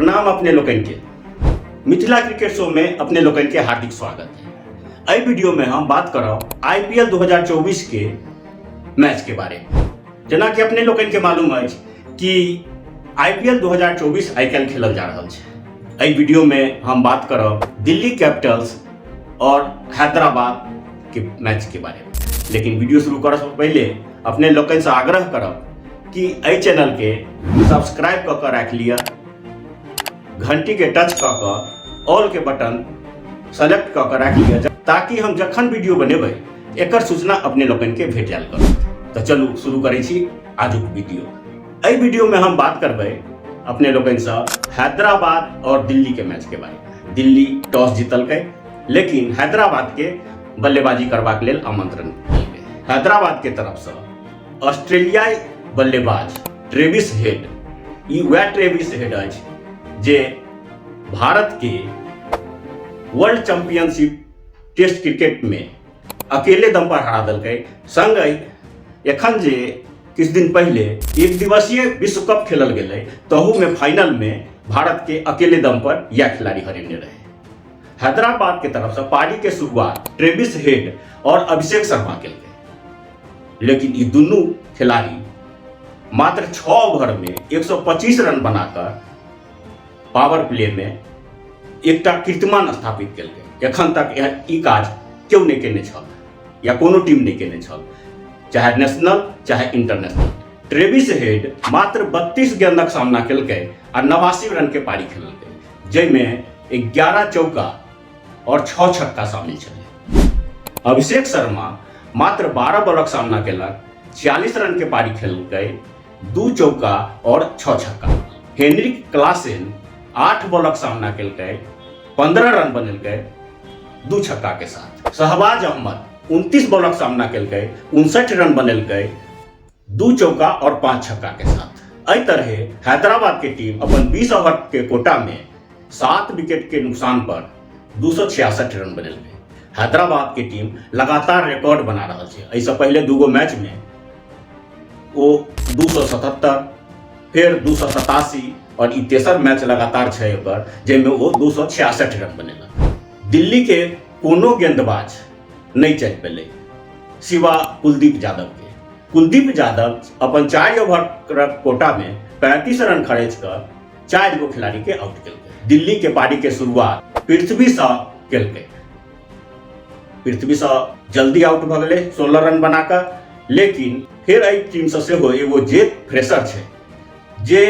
प्रणाम अपने लोकनि के मिथिला क्रिकेट शो में अपने लोकनि के हार्दिक स्वागत है। एहि वीडियो में हम बात करब आईपीएल 2024 के मैच के बारे में। जेना कि अपने लोकनि के मालूम अछि कि आईपीएल 2024 आइ काल्हि खेलल जा रहल छै। एहि वीडियो में हम बात करब दिल्ली कैपिटल्स और हैदराबाद के मैच के बारे में। लेकिन वीडियो शुरू करऽ से पहले अपने लोकनि से आग्रह करब कि एहि चैनल के सब्सक्राइब कऽ कऽ राखि लिअ, घंटी के टच कऽ कऽ ऑल के बटन सेलेक्ट कऽ कऽ राखि लिअ, ताकि हम जखन वीडियो बनेबै एकर सूचना अपने लोकनि के भेट जायल करत। तऽ चलू शुरू करै छी आजुक वीडियो। एहि वीडियो में हम बात करबै अपने लोकनि से हैदराबाद और दिल्ली के मैच के बारे में। दिल्ली टॉस जीतलकै, लेकिन हैदराबाद के बल्लेबाजी करबाक लेल आमंत्रण देलकै। हैदराबाद के तरफ से ऑस्ट्रेलियाई बल्लेबाज ट्रेविस हेड, ई वएह ट्रेविस हेड अछि जे भारत के वर्ल्ड चैंपियनशिप टेस्ट क्रिकेट में अकेले दम पर हरा देलकै। संगहि एखन जे किछु दिन पहिले एक दिवसीय विश्व कप खेलल गेलै तहू में फाइनल में भारत के अकेले दम पर यह खिलाड़ी हरेने रहे। हैदराबाद के तरफ से पारी के शुरुआत ट्रेविस हेड और अभिषेक शर्मा केलकै, लेकिन ई दुनू खिलाड़ी मात्र 6 ओवर में 125 रन बनाकर पावर प्ले में एकटा कीर्तिमान स्थापित केलकै। एखन तक ई काज केओ नहि केने छल या कोनो टीम नहि केने छल, चाहे नेशनल चाहे इंटरनेशनल। ट्रेविस हेड मात्र 32 गेंदक सामना केलकै आ 89 रन के पारी खेललकै, जाहिमे 11 चौका और 6 छक्का शामिल छलै। अभिषेक शर्मा मात्र 12 बॉलक सामना केलक, 46 रन के पारी खेलकै, 2 चौका और 6 छक्का। हेनरिक क्लासेन 8 बॉलक सामना केलकै, 15 रन बनेलकै 2 छक्का के साथ। शहबाज अहमद 29 बॉलक सामना केलकै, 59 रन बनेलकै, 2 चौका और 5 छक्का के साथ। एहि तरहे हैदराबाद के टीम अपन 20 ओवर के कोटा में 7 विकेट के नुकसान पर 266 रन बनेलकै। हैदराबाद के टीम लगातार रिकॉर्ड बना रहल छै। एहिसँ पहिले दूगो मैच में ओ 277, फेर 287 और ई तेसर मैच लगातार छै ओकर जाहिमे ओ 266 रन बनेलक। दिल्ली के कोनो गेंदबाज नहि चलि पेलै सिवा कुलदीप यादव के। कुलदीप यादव अपन 4 ओवर कोटा में 35 रन खर्च कऽ 4 गो खिलाड़ी के आउट केलकै। दिल्ली के पारी के शुरुआत पृथ्वी शॉ केलकै। पृथ्वी शॉ जल्दी आउट भऽ गेलै 16 रन बनाकऽ, लेकिन फेर एहि टीमसँ सेहो एगो जे फ्रेशर छै जे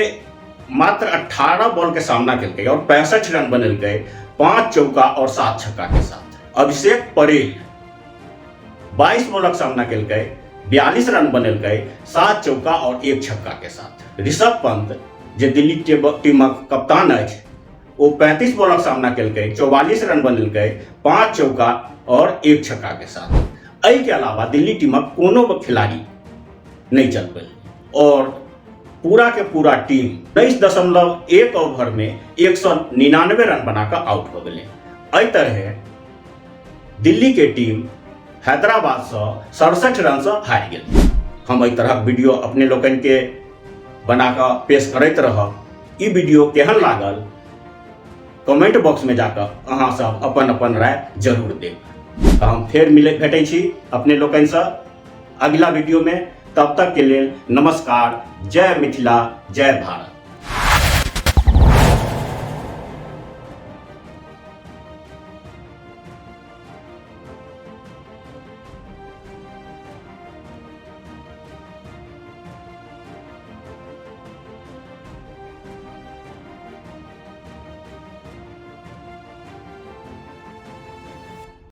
मात्र 18 बॉल के सामना केलकै और 65 रन बनेलकै 5 चौका और 7 छक्का के साथ। अभिषेक परेल 22 बॉलक सामना केलकै, 42 रन बनेलकै 7 चौका और 1 छक्का के साथ। ऋषभ पंत जे दिल्ली टीमक कप्तान अछि ओ 35 बॉलक सामना केलकै, 44 रन बनेलकै 5 चौका और 1 छक्का के साथ। एहि के अलावा दिल्ली टीमक कोनो खिलाड़ी नहीं चल पेलै और पूरा के पूरा टीम 23.1 ओवर में 199 रन बनाकर आउट हो गए। एहि तरहे दिल्ली के टीम हैदराबाद से 67 रन से हारि गेल। हम एहि तरहक वीडियो अपने लोकनि के बनाकऽ पेश करैत रहब। ई वीडियो केहन लागल कमेंट बॉक्स में जाकऽ अहाँ सब अपन अपन राय जरूर देब। तऽ हम फेर मिले भेटै छी अपने लोकनिसँ अगिला वीडियो में। तब तक के लेल नमस्कार, जय मिथिला, जय भारत।